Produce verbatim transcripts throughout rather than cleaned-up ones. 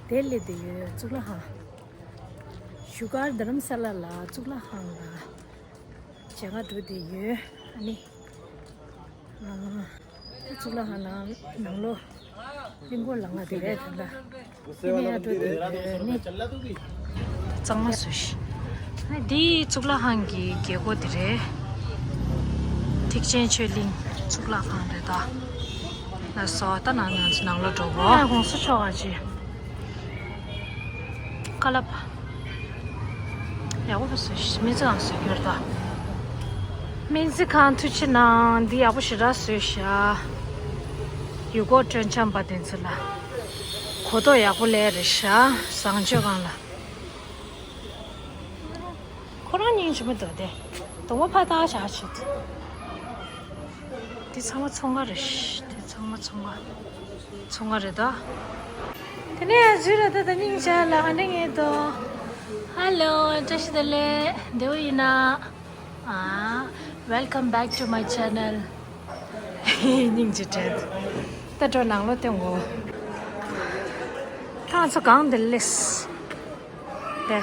དེ་སླེབས་བསྡད་ཡོད། གཙུག་ལག་ཁང་བཞུགས་སྒར་རྡ་རམ་ས་ལ་ལ་གཙུག་ལག་ཁང་ལ་མཇལ་ཁ་འགྲོ་བསྡད་ཡོད། ཨ་ནི། ཨ། ད་གཙུག་ལག་ཁང་ནང་ནང་ལོགས་གླིང་སྐོར་ལ་ང་དེ་རེད་ད་ལ། ཨ་ནི་ཡར་འགྲོ་དེ་ནི་གཙང་མ་བཟོས་ཤག་ཨ་ནི་འདི་གཙུག་ལག་ཁང་གི་རྒྱལ་སྒོ་དེ་རེད། ཐེག་ཆེན་ཆོས་གླིང་གཙུག་ལག་ཁང་རེད་ད། ལགས་སོ། ད་ནང་ནང་ནང་ལོགས་འགྲོ་གོ་ཨ་ནི་གོང་ས་མཆོག་ག་ཅི། ཀ་ལབ། ཡག་པོ་བཟོས་ཤག་སྨན་རྩིས་ཁང་བཟོས་ཡོད་ད། སྨན་རྩིས་ཁང་ཐུགས་རྗེ་གནང་། འདི་ཡག་པོ་ཞེ་དྲག་བཟོས་ཤག་ཡུལ་སྐོར་སྤྲོ་འཆམ་པ་དེ་ཚོ་ལ་གོ་རྟོགས་ཡག་པོ་སླེབས་རེད་ཤག་བཟང་སྤྱོད་ཁང་ལ། ཁོ་རང་སྙིང་རྗེ་མོ་འདུག་སྟེ། གདོང་པ་ཕར་བལྟས་བཞག་བྱེད། འདི་ཚང་མ་ཚོང་ཁང་རེད། འདི་ཚང་མ་ཚོང་ཁང་། ཚོང་ཁང་རེད་ད། དེ་ནས་ཡ་ཟུར་ར་ད་ད་སྙིང་རྗེ་ལ་ཨ་འདྲ་ངེས་དོ། Hello བཀྲ་ཤིས་བདེ་ལེགས། བདེ་པོ་ཡིན་ན། ཨ། Welcome back to my channel. སྙིང་རྗེ་བྲལ། ད་འགྲོ་ནང་ལོགས་སྟོན་གོ་ད་ང་ཚོ་གང་དེ་སླེབས། དེ།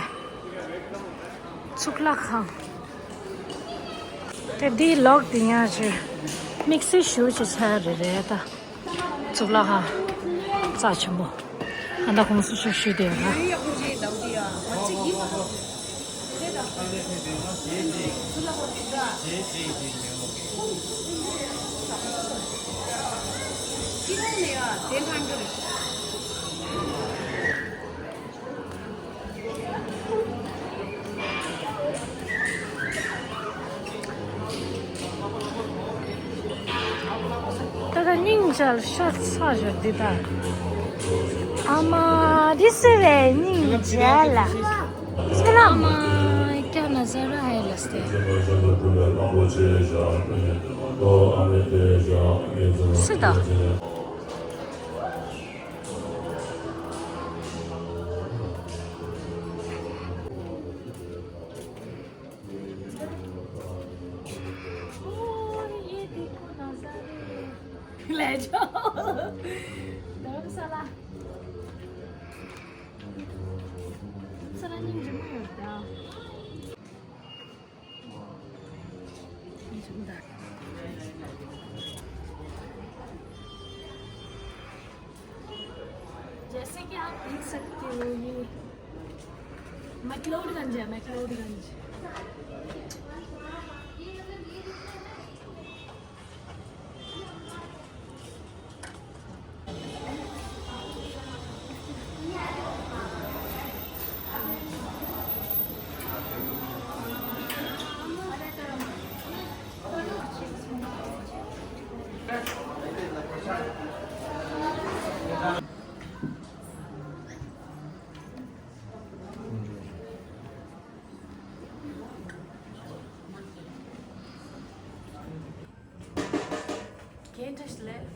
གཙུག་ལག་ཁང་། དེ་འདིའི་ལོགས་དེ་ཡང་ཅིག་དམིགས་བསལ་ཞེ་པོ་ཅིག་ཆགས་རེད་རེད་ད། གཙུག་ལག་ཁང་། རྩ་ཆེན་པོ། ཨ་ད་གོང་ས་མཆོག་བཞུགས་བསྡད་ཡོད་ན། ད་ལྟ་སྙིང་རྗེ་ལ་ཤ་ཚ་བཞག་འདི་ལྟར། ཨ་མ་འདི་སུ་རེད། སྙིང་རྗེ་ལ་སུ་ལ་མ་ཀྱ་ན་ཟ་ར་ཧའི་ལ་སྟེ། སུ་ད། ལས་ཆོག་རྡ་རམ་ས་ལ། རྡ་རམ་ས་ལ་སྙིང་རྗེ་མོ་ཡོད་ད། སྙིང་རྗེ་མོ་ད། जैसे कि आप देख सकते हो, ये मैक्लोडगंज है, मैक्लोडगंज। རྒན་བཀྲ་ཤིས་བདེ་ལེགས།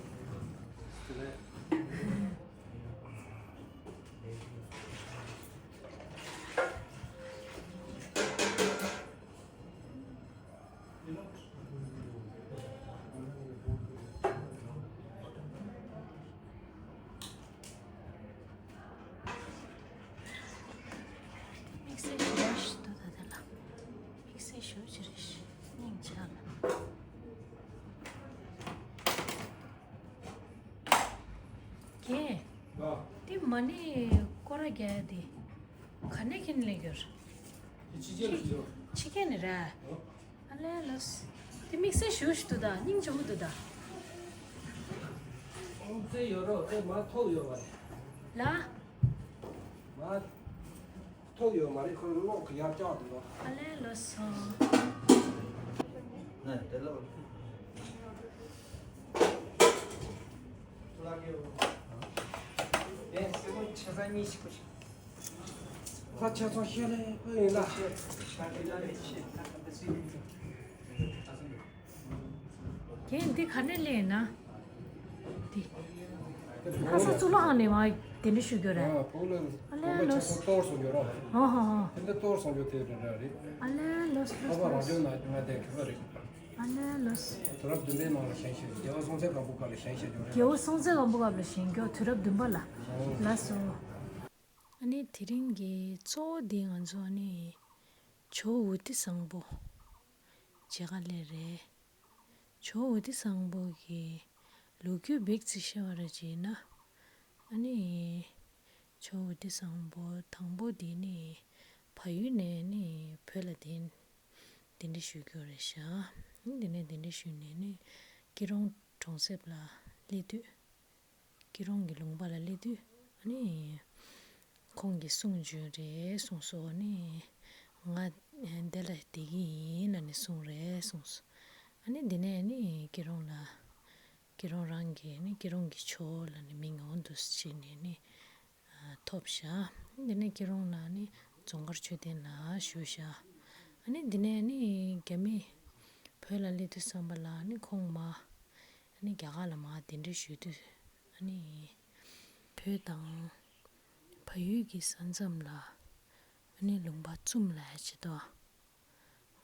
དམིགས་བསལ་ཞེ་དྲག་ཞིག་འདུག་ད་དེ་ལ། དམིགས་བསལ་ཞེ་པོ་ཅིག་རེད་ཤག་སྙིང་རྗེ་ལ། རྒན། ཨ། དེ་མ་ཎི་སྐོར་ར་རྒྱག་ཡ་དེ། ག་ནས་ཁྱེར་ནས་སླེབས་ཡོད། དེ་ཕྱི་རྒྱལ་ལ་བྱོས། ཕྱི་རྒྱལ་ནས་རེད། ཨ། ཨ་ལས་ལོས། དེ་དམིགས་བསལ་ཞེ་པོ་ཞིག་འདུག་ད། སྙིང་རྗེ་མོ་འདུག་ད། ཨོང་ཙེ་ཡོད་རོགས་དེ་མ་ཐོག་ཡོད་པ་རེད། ལ། མ་ཐོག་ཡོད་མ་རེད། ཁོ་གློག་གི་ཡར་བཀྱག་འདུག་རོགས། ཨ་ལས་ལོས་སོང་། ནས་དེ་ལོ། དེ་སེ་མོ་ཆེ་ས་གཉིས་ཤིག་པོ་ཞིག་ཁ་ཆེ་ཚོང་ཤེས་ལེ་པོ་ཡིན་ན། རྒན་འདི་ག་ནས་སླེབས་ན། འདི། ཁ་སང་གཙུག་ལག་ཁང་ནས་མ་གདན་འདྲེན་ཞུ་རྒྱུ་རེད། ཨ་ཕོ་ལ་ཨ་ལས་ལོས། གཏོར་སོང་རྒྱུ་ར། ཧོ་ཧོ་ཧོ། དེ་འདྲ་གཏོར་སོང་རྒྱུ་དེ་འདྲ་རེད། ཨ་ལས་ལོས་ལོས། ཁ་པ་རང་བྱུང་ན་ང་དེ་ཁ་པ་རེད། ཨ་ལས་ལོས། དུས་རབས་བདུན་པའི་ནང་ལ་བཞེངས་ཤིང་རྒྱལ་བ་སྲོང་བཙན་སྒམ་པོ་སྐབས་ལ་བཞེངས་ཤིང་ཡོད་རེད། རྒྱལ་བ་སྲོང་བཙན་སྒམ་པོ་སྐབས་ལ་བཞེངས་རྒྱུ་དུས་རབས་བདུན་པ་ལ། ཨོ། ལགས་སོ། ཨ་ནི་དེ་རིང་གི་གཙོ་བོ་འདི་ང་ཚོ་ཨ་ནི་ཇོ་བོ་དྷི་སམ་བྷོ་མཇལ་ཁ་སླེབས་རེད། ཇོ་བོ་དྷི་སམ་བྷོ་གི་ལོ་རྒྱུས་སྦེག་ཙི་བཤད་པ་ར་ཅིག་ཡིན་ན། ཨ་ནི་ཇོ་བོ་དྷི་སམ་བྷོ་དང་པོ་འདི་ནི་བལ་ཡུལ་ནས་ནི་བོད་ལ་གདན་གདན་འདྲེན་ཞུས་ཀྱི་ཡོད་རེད་ཤག་འདི་ནས་གདན་འདྲེན་ཞུས་ནས་ནི་སྐྱིད་གྲོང་གྲོང་གསེབ་ལ་སླེབས་དུས། སྐྱིད་གྲོང་གི་ལུང་པ་ལ་སླེབས་དུས་ཨ་ནི་ཁོང་གིས་གསུང་བྱུང་རེད་གསུངས་སོ། ཨ་ནི་ང་འདི་ལ་བསྡད་ཀྱི་ཡིན་ལབ་ནས་གསུངས་རེད་གསུངས་སོ། ཨ་ནི་འདི་ནས་ཨ་ནི་སྐྱིད་གྲོང་ལ་སྐྱིད་གྲོང་རང་གི་ཨ་ནི་སྐྱིད་གྲོང་གི་ཇོ་ལབ་ནས་མིང་འོ་འདུག་སེ་བྱས་ནས་ཨ་ནི་ཐོབ་ཤག་འདི་ནས་སྐྱིད་གྲོང་ལ་ཨ་ནི་རྫོང་དཀར་མཆོད་རྟེན་ལ་བཞུགས་ཤག་ཨ་ནི་འདི་ནས་ཨ་ནི་རྒྱ་མི་བོད་ལ་སླེབས་དུས་ཙམ་པ་ལ་ཨ་ནི་ཁོང་མ་ཨ་ནི་རྒྱ་གར་ལ་མར་གདན་འདྲེན་ཞུས་དུས་ཨ་ནི་བོད་དང་བལ་ཡུལ་གྱི་ས་མཚམས་ལ་ཨ་ནི་ལུང་པ་ཙུམ་ལབ་ཡ་ཅིག་འདུག་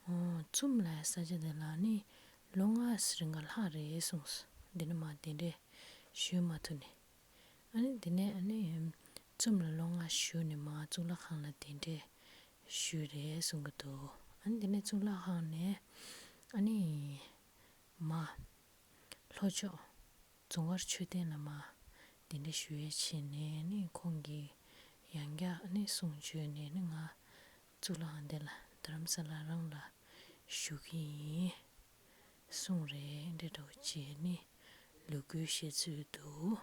ཨོ་ཙུམ་ལབ་ཡ་ས་ཆ་དེ་ལ་ཨ་ནི་ལོ་ལྔ་རིང་ག་ལྷག་རེད་གསུངས། འདི་ནས་མར་གདན་འདྲེན་ཞུས་མ་ཐུབ་ནས། ཨ་ནི་འདི་ནས་ཨ་ནི་ཙུམ་ལ་ལོ་ལྔ་བཞུགས་ནས་མར་གཙུག་ལག་ཁང་ལ་གདན་འདྲེན་ཞུས་རེད་གསུང་གི་འདུག་ཨ་ནི་འདི་ནས་གཙུག་ལག་ཁང་ནས་ཨ་ནི་མར་ལྷོ་ཕྱོགས་རྫོང་དཀར་མཆོད་རྟེན་ལ་མར་གདན་འདྲེན་ཞུ་ཡས་ཕྱིན་ནས་ཨ་ནི་ཁོང་གིས་ཡང་བསྐྱར་ཨ་ནི་གསུང་བྱོན་ནས་ཨ་ནི་ང་གཙུག་ལག་ཁང་འདི་ལ་རྡ་རམ་ས་ལ་རང་ལ་བཞུགས་ཀྱི་ཡིན། གསུངས་རེད། འདི་འདྲ་བོ་བྱས་ནས་ལོ་རྒྱུས་བཤད་ཚུལ་འདུག་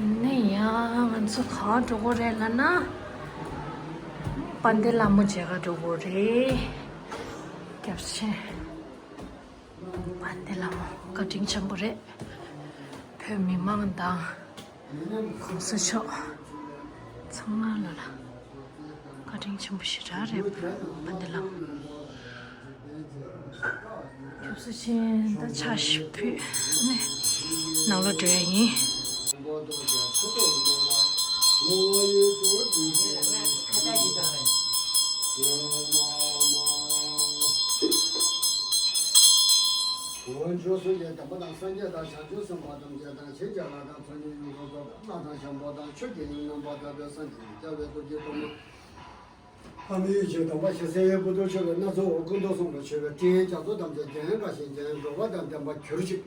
ནས་ཡང་ང་ཚོ་ག་པར་འགྲོ་དགོས་རེད་ལབ་ན། དཔལ་ལྡན་ལྷ་མོ་མཇལ་ག་འགྲོ་དགོས་རེད། སྐྱབས་ཆེན། དཔལ་ལྡན་ལྷ་མོ་བཀའ་དྲིན་ཆེན་པོ་རེད། བོད་མི་མང་དང་གོང་ས་མཆོག་ཚང་མ་ལ་ལ་བཀའ་དྲིན་ཆེན་པོ་ཞེ་དྲག་རེད། དཔལ་ལྡན་ལྷ་མོ། སྐྱབས་སུ་མཆི། ད་ཕྱག་ཞིག་ཕུལ་ནས་ནང་ལོགས་འགྲོ་ཡ་ཡིན། འོ་མཆོག་གསུམ་གྱི་བདེན་པ་དང་སངས་རྒྱས་དང་བྱང་ཆུབ་སེམས་དཔའ་ཐམས་ཅད་དང་ཆོས་རྒྱལ་ལ་དང་ཚོགས་གཉིས་ཡོངས་སུ་རྫོགས་པ་ལ་དང་བྱམས་པ་དང་ཆོས་ཀྱི་དབྱིངས་རྣམ་པར་དག་པའི་སངས་རྒྱས་ཀྱི་རྒྱལ་བའི་ཐུགས་ཀྱི་ཐུགས་རྟེན། ཨ་མའི་ཆོས་དམ་པ་ཞེས་ཟེར་བའི་སྐུ་མདོག་ཕྱོགས་པའི་སྣ་ཚོགས་འོད་ཀུན་ཏུ་སོང་བར་མཆོད་པའི་སྤྲིན་རྒྱ་མཚོ་ཐམས་ཅད་རྒྱན་དཀར་ཞིང་རྒྱན་འགྲོ་བ་དང་ལྡན་པ་གྱུར་ཅིག་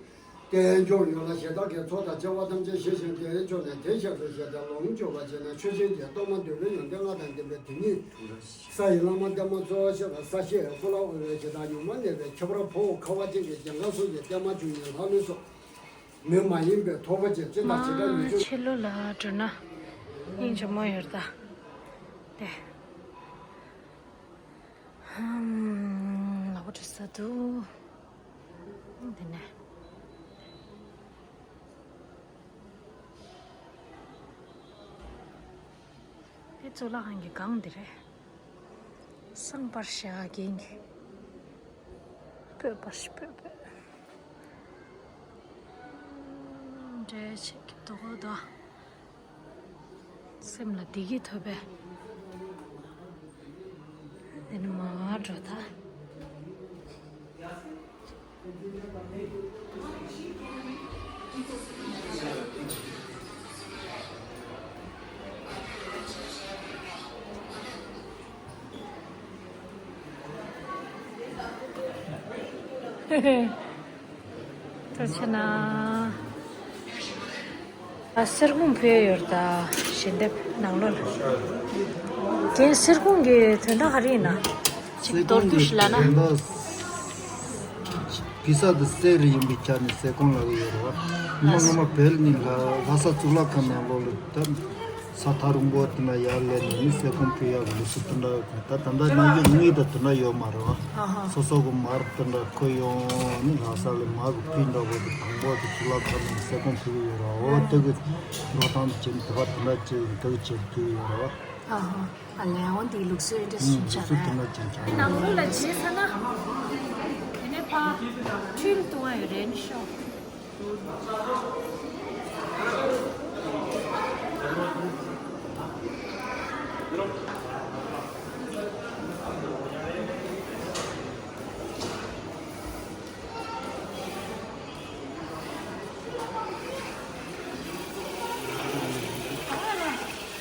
དལ་འབྱོར་ཡོངས་ལ་ཞེ་སྡང་གི་ཚོགས་དང་བཅས་པ་ཐམས་ཅད་ཞི་ཞིང་དེའི་ཕྱོགས་ནས་དེ་ཤེས་སུ་བྱས་ཏེ་ལོངས་སྤྱོད་པར་བྱས་ན་ཆོས་ཅན་གྱི་སྟོབས་མ་འདུས་པའི་ཡོན་ཏན་ལྔ་དང་ལྡན་པའི་དེ་ཉིད་ས་ཡི་བླ་མ་བརྟན་མ་གཙོ་བོ་ཆེ་བ་ས་གཞི་ཀུ་ལ་ཨོ་བའི་ཞེ་སྡང་ཉོན་མོངས་གནས་པའི་ཁྱད་པར་ཕོ་ཁ་བ་ཅན་གྱི་རྒྱལ་ཁམས་གསུམ་གྱི་བརྟན་མ་བཅུ་གཉིས་ལྷ་ཀླུ་སོགས། མི་མ་ཡིན་པའི་ཐོབ་པ་ཅན་ཅི་ལྟར་ཇི་ལྟར་མི་མ་འགྱུར། ཕྱི་ལོགས་ལ་འགྲོ་ན་སྙིང་རྗེ་མོ་ཡོད་ད། དེ། ཧམ། ལག་པ་འདྲེ་ས་འདུག་འདི་ནས། དེ་གཙུག་ལག་ཁང་གི་སྒང་འདི་རེད། སང་པར་ཞག་གིན་གི། སྤོས་པར་ཞིག་སྤོས་སྤོས། འདྲེ་ཆེ་གི་དོ་གོ་དོ། སེམས་ལ་བདེ་སྐྱིད་ཐོབ་པས། འདི་ནི་མ་འགྲོ་ད། ཐུགས་རྗེ་གནང་། ཨ། གསེར་ཁུང་ཕུལ་ཡོད་ད། ཞལ་འདེབས་ནང་ལོགས་ལ། རྒན། གསེར་ཁུང་གི་དོན་དག་ག་རེ་ཡིན་ན། ཅིག་མདོར་བསྡུས་ཤིག་ལབ་ན། གསེར་ཁུང་གི་དོན་དག་གེ་སར་དེ་གསེར་རེ་ཡིན་པའི་ཆ་ནས་གསེར་ཁུང་ལབ་ཀྱི་ཡོད་རེད་བ། སྔོན་མ་སྔོན་མ་བོད་ནི་ལྷ་ས་གཙུག་ལག་ཁང་ནང་ལོགས་ལ་ད། ས་ཐག་རིང་པོ་དེ་འདྲ་ཡར་སླེབས་ནས་ནི་སེ་ཁོང་ཕུལ་ཡག་གི་ལུགས་སྲོལ་དེ་འདྲ་ཡོད་གི། ད་ད་ལྟ་ནམ་རྒྱུན་དངུལ་དང་དེ་འདྲ་ཡོད་མ་རེད་བ། ཨ་ཧ། སོ་སོ་གི་མར་དེ་འདྲ་ཁོ་ཡོང་ནི་ལྷ་ས་ལ་མར་གི་ཕུལ་འདྲ་པོ་དེ་དང་པོ་དེ་ཆུ་ལོག་ཁ་ནས་སེ་ཁོང་ཕུལ་གི་ཡོད་རེད་བ། འོ་དེ་གི་འགྲོ་སྟངས་དེ་བྱས་ནས་དེ་ག་དེ་འདྲ་བྱས་ནས་དེ་གི་བྱས་ཕུལ་གི་ཡོད་རེད་བ། ཨ་ཧ། ཨ་ལས་འོ་འདི་ལུགས་སྲོལ་འདྲ་ཞིག་ཆགས་རེད། ལུགས་སྲོལ་དེ་འདྲ་ཅན་ཆགས། ནང་ལོགས་ལ་བྱས་ཚར་ན་དེ་ནས་ཕར་འཕྲུལ་གཏོང་བ་ཡོད་རེད་ནི་ཤོག་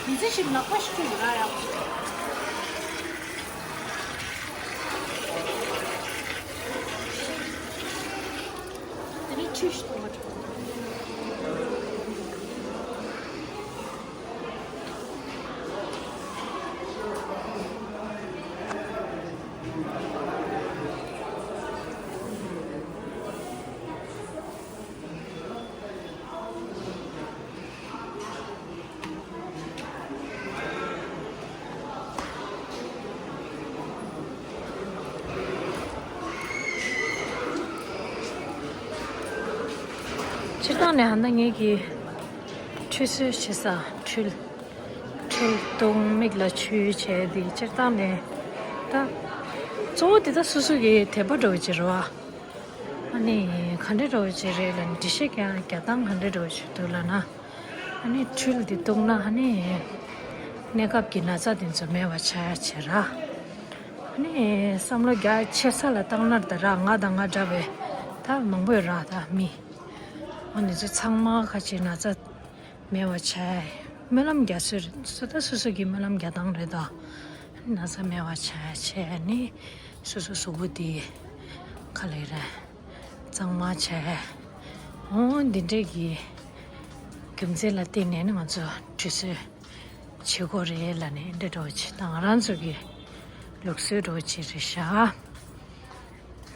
མི་ཚེ་ཞིག་ལག་པ་ཞིག་ཡོད་ར་ཡག་པོ་ཞིག་དེ་ནས་ཆུ་ཞིག་གཏོང་བ་འགྲོ། སྤྱིར་བཏང་ནས་ཧ་ན་ངེད་ཀྱི་ཁྲུས་གསོལ་བྱེད་ས་འཕྲུལ། འཕྲུལ་གཏོང་། མིག་ལ་ཆུ་བྱས་ཏེ་སྤྱིར་བཏང་ནས་ད་གཙོ་བོ་དེ་ད་སོ་སོ་གི་དད་པ་འདྲ་བོ་ཅིག་རེད་བ། ཨ་ནི་ག་འདྲ་འདྲ་བོ་ཅིག་རེད་ལབ་ནས་འགྲེལ་བཤད་རྒྱག་རྒྱག་སྟངས་ག་འདྲ་འདྲ་བོ་ཅིག་འདུག་ལབ་ན། ཨ་ནི་འཕྲུལ་འདི་གཏོང་ན་ཨ་ནི་གནས་སྐབས་ཀྱི་ན་ཚ་དེ་ཚོ་མེད་པ་ཆགས་ཡ་བྱེད་ར། ཨ་ནི་བསམ་བློ་རྒྱ་ཆེ་ས་ལ་བཏང་ན་ད་ར་ང་དང་ང་འདྲ་བའི་ད་མང་པོ་ཡོད་ར་ད་མི། ཨ་ནི་ཚོ་ཚང་མ་ཁ་ཅིག་ན་ཚ་མེད་པ་བྱས། སྨོན་ལམ་རྒྱག་སྲོལ་རེད། སོ་ད་སོ་སོ་གི་སྨོན་ལམ་རྒྱག་སྟངས་རེད་དོ། ན་ཚ་མེད་པ་བྱས་བྱས་ནི་སོ་སོ་གཟུགས་པོ་དེ་ག་ལེ་རེད། གཙང་མ་བྱས། འོ་འདི་འདྲས་ཀྱི་རྒྱུ་མཚན་ལ་བརྟེན་ནས་ནི་ང་ཚོ་ཁྲུས་གསོལ་བྱེད་དགོས་རེད་ལབ་ནས་འདི་འདྲ་བོ་བྱེད་སྟངས་ང་རང་ཚོ་གི་ལུགས་སྲོལ་འདྲ་བོ་ཅིག་རེད་ཤག་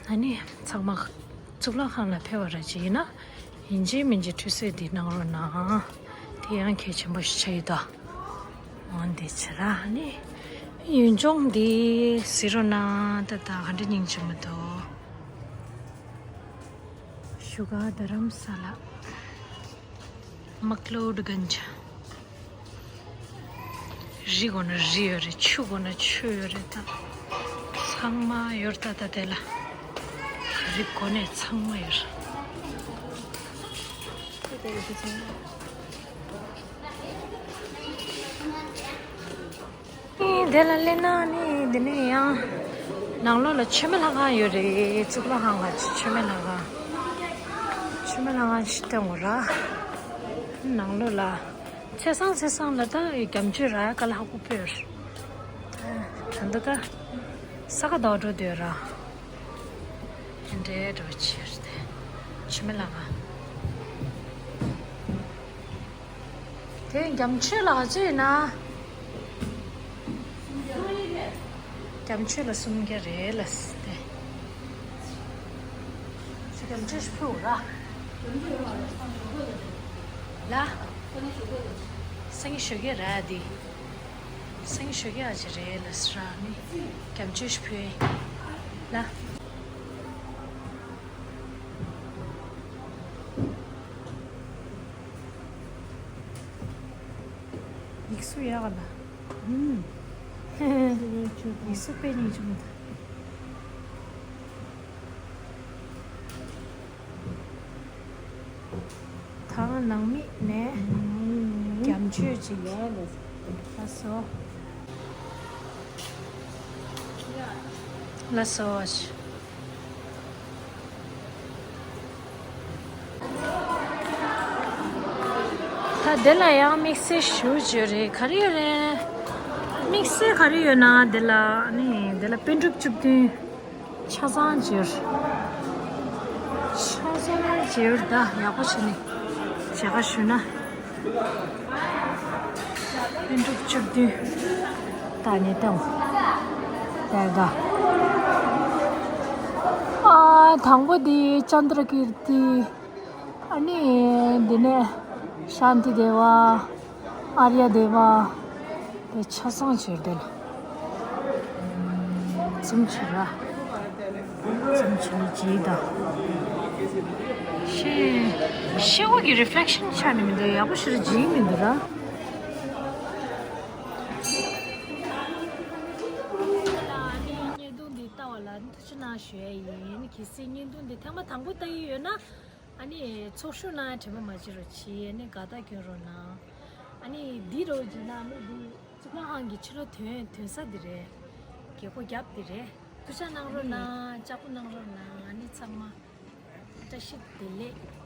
ཨ་ནི་ཚང་མ་གཙུག་ལག་ཁང་ལ་ཕེབས་པ་ར་ཅིག་ཡིན་ན་ཡིན་གཅིག་མིན་གཅིག་ཁྲུས་གསོལ་འདི་གནང་རོགས་གནང་། དེ་ཡང་གལ་ཆེན་པོ་ཞིག་ཆགས་ཡོད་དོ། འོ་འདི་བྱེད་ར་ནི་ཡུལ་ལྗོངས་འདི་གཟིགས་རོགས་གནང་། ད་ད་ག་འདྲ་སྙིང་རྗེ་མོ་འདུག་བཞུགས་སྒར་རྡ་རམ་ས་ལ། མག་ལོར་གྷན་ཇི། རི་དགོས་ན་རི་ཡོད་རེད། ཆུ་དགོས་ན་ཆུ་ཡོད་རེད། ད་ཚང་མ་ཡོད་རེད། ད་ད་དེ་ལ་རི་དགོས་ནས་ཚང་མ་ཡོད་རེད། དེ་ལ་སླེབས་ན་ནི་འདི་ནས་ཡང་ནང་ལོགས་ལ་མཆོད་མེ་ལྷ་ཁང་ཡོད་རེད། གཙུག་ལག་ཁང་ག་མཆོད་མེ་ལྷ་ཁང་། མཆོད་མེ་ལྷ་ཁང་ཞིག་སྟོན་དགོས་ར། ནང་ལོགས་ལ་ཚེས་བཟང་ཚེས་བཟང་ལ་ད་རྒྱ་མཆོད་ར་དཀའ་ལས་ཁག་པོ་སྤོས། ད་ད་ད་ས་ག་ཟླ་བ་འགྲོ་འདོད་ར། དེ་འདྲའི་འགྲོ་ཕྱིར་ཏེ་མཆོད་མེ་ལྷ་ཁང་། དེ་རྒྱ་མཆོད་ལ་ག་ཚོད་ཡིན་ན། རྒྱ་མཆོད་ལ་སུམ་བརྒྱ་རེད་ལ་སྟེ། རྒྱ་མཆོད་ཕུལ་ར། ལ། སང་ཉིན་ཞོགས་ཀས་ར་དེ། སང་ཉིན་ཞོགས་ཀས་ཨ་ཅེ་རེད་ལ་སི་ར་ནི། རྒྱ་མཆོད་ཕུལ། ལ། ཡིག་གཟུགས་ཡག་ལ། ཨུམ། ཡིག་གཟུགས་དཔེ་སྙིང་རྗེ་མོ་འདུག་ད་ནང་མི་ནས་རྒྱ་མཆོད་ཅིག་ལ་སོ། ལ་སོ། ད་འདི་ལ་ཡང་དམིགས་བསལ་ཞུ་རྒྱུ་རེད། ག་རེ་ཡོད་རེད། དམིགས་བསལ་ག་རེ་ཡོད་ན་འདི་ལ་ནི་འདི་ལ་པཎ་གྲུབ་བཅུ་བདུན་ཆ་ཚང་བརྗོད། ཆ་ཚང་བརྗོད་ད་ཡག་པོ་བྱས་ནས་མཇལ་ཁ་ཞུ་ན། པཎ་གྲུབ་བཅུ་བདུན་ད་ནི་བཏང་། ད་ད། ཨ་དང་པོ་འདི་ཙནྡྲ་ཀིརྟི། ཨ་ནི་འདི་ནས་ཤཱནྟི་དེ་ཝ། ཨཱརྱ་དེ་བ་དེ་ཆ་ཚང་བྱོས་དེ་ལ་ཚུམ་ཆུ་ར་ཚུམ་ཆུ་ནི་ཇི་ད་ཤེ་ཤེ་བོ་གི་རི་ཕི་ལེག་ཤན་ཆགས་ནི་མི་འདུག་ཡག་པོ་ཞིག་ཇི་མི་འདུག་ར། ལ་ནི་བརྙན་ཐུང་འདི་ལྟ་བ་ལ་ཐུགས་རྗེ་གནང་ཞུ་ཡ་ཡིན། གལ་སྲིད་བརྙན་ཐུང་འདི་ཐེངས་མ་དང་པོ་ལྟ་ཡི་ཡོད་ན། ཨ་ནི་ཚོགས་ཞུགས་གནང་དྲན་པ་མ་བརྗེད་རོགས་གྱིས། ཨ་ནི་དགའ་རྟགས་སྐྱོན་རོགས་གནང་། ཨ་ནི་འདི་རོགས་གྱིས་ན་ཨ་ནི་འདི་ཚུགས་ཁང་ཧང་གི་ཕྱི་ལོ་ཐོན་ཐོན་ས་འདི་རེད། རྒྱལ་སྒོ་རྒྱབ་འདི་རེད། ཐུགས་ཆ་གནང་རོགས་གནང་། ལྕགས་པོ་གནང་རོགས་གནང་། ཨ་ནི་ཚང་མ་བཀྲ་ཤིས་བདེ་ལེགས།